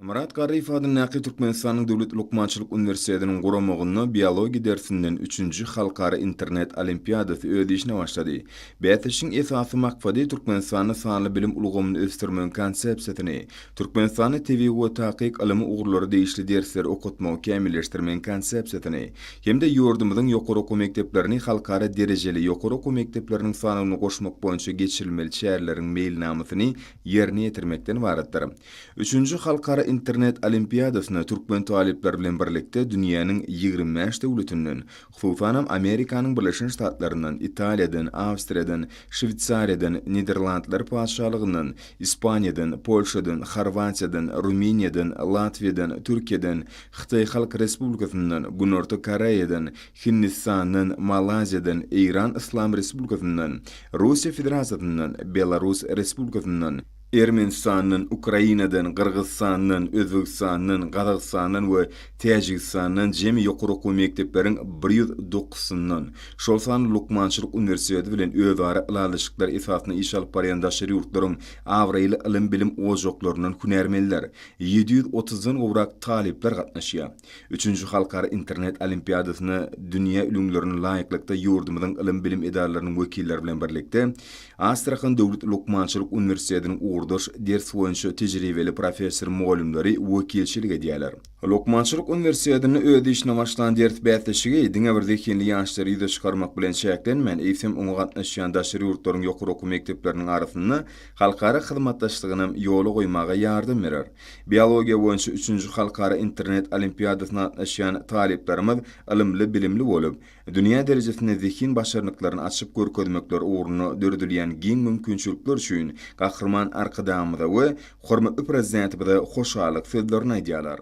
Myrat Garryýew adyndaky Türkmenistanyň Döwlet lukmançylyk uniwersitetiniň guramagynda biologiýa dersinden üçünji halkara internet olimpiadasy öz işine başlady. Bäsleşigiň esasy maksady Türkmenistanda sanly bilim ulgamyny ösdürmegiň konsepsiýasyny, Türkmenistanda tebigy we takyk ylymy ugurlara degişli dersleri okatmagy kämilleşdirmegiň konsepsiýasyny hem-de ýurdumyzyň ýokary okuw mekdeplerini halkara derejeli ýokary okuw mekdepleriniň sanawyna goşmak boýunça geçirilmeli çäreleriň meýilnamasyny ýerine ýetirmekden ybaratdyr. Üçünji halkara internet olimpiadasyna türkmen talyplary bilen birlikde dünýäniň 25 döwletinden, hususanam Amerikanyň Birleşen Ştatlaryndan, Italiýadan, Awstriýadan, Şweýsariýadan, Niderlandlar Patyşalygyndan, Ispaniýadan, Polşadan, Horwatiýadan, Rumyniýadan, Latwiýadan, Türkiýeden, Hytaý Halk Respublikasyndan, Günorta Koreýadan, Hindistandan, Malaýziýadan, Eýran Yslam Respublikasyndan, Russiýa Federasiýasyndan, Belarus Respublikasyndan, Ermenistandan, Ukrainadan, Gyrgyzystandan, Özbegistandan, Gazagystandan we Täjigistandan jemi ýokary okuw mekdepleriň 109-syndan, şol sanda lukmançylyk uniwersiteti bilen özara ylalaşyklar esasynda iş alyp barýan daşary ýurtlaryň abraýly ylym-bilim ojaklaryndan hünärmenler, 730-dan gowrak talyplar gatnaşýar. Üçünji halkara internet olimpiadasyna dünýä ülňülerine laýyklykda ýurdumyzyň ylym-bilim edaralarynyň wekilleri bilen birlikde, Astrahan döwlet lukmançylyk uniwersitetiniň ugurdaş ders boýunça tejribeli professor-mugallymlary wekilçilik edýärler. Lukmançylyk uniwersitetinde öz işine başlan ders bäsleşigi diňe bir zehinli ýaşlary ýüze çykarmak bilen çäklenmän, eýsem oňa gatnaşýan daşary ýurtlaryň ýokary okuw mekdepleriniň arasynda halkara hyzmatdaşlygynam ýola goýmaga ýardam berer. Biologiýa boýunça üçünji halkara internet olimpiadasyna gatnaşýan talyplarymyz ylymly-bilimli bolup, dünýä derejesinde zehin başarnyklaryny açyp görkezmekleri ugrunda döredilýän giň mümkinçilikler üçin Gahryman Arkadagymyza we hormatly Prezidentimize hoşallyk sözlerini aýdýarlar.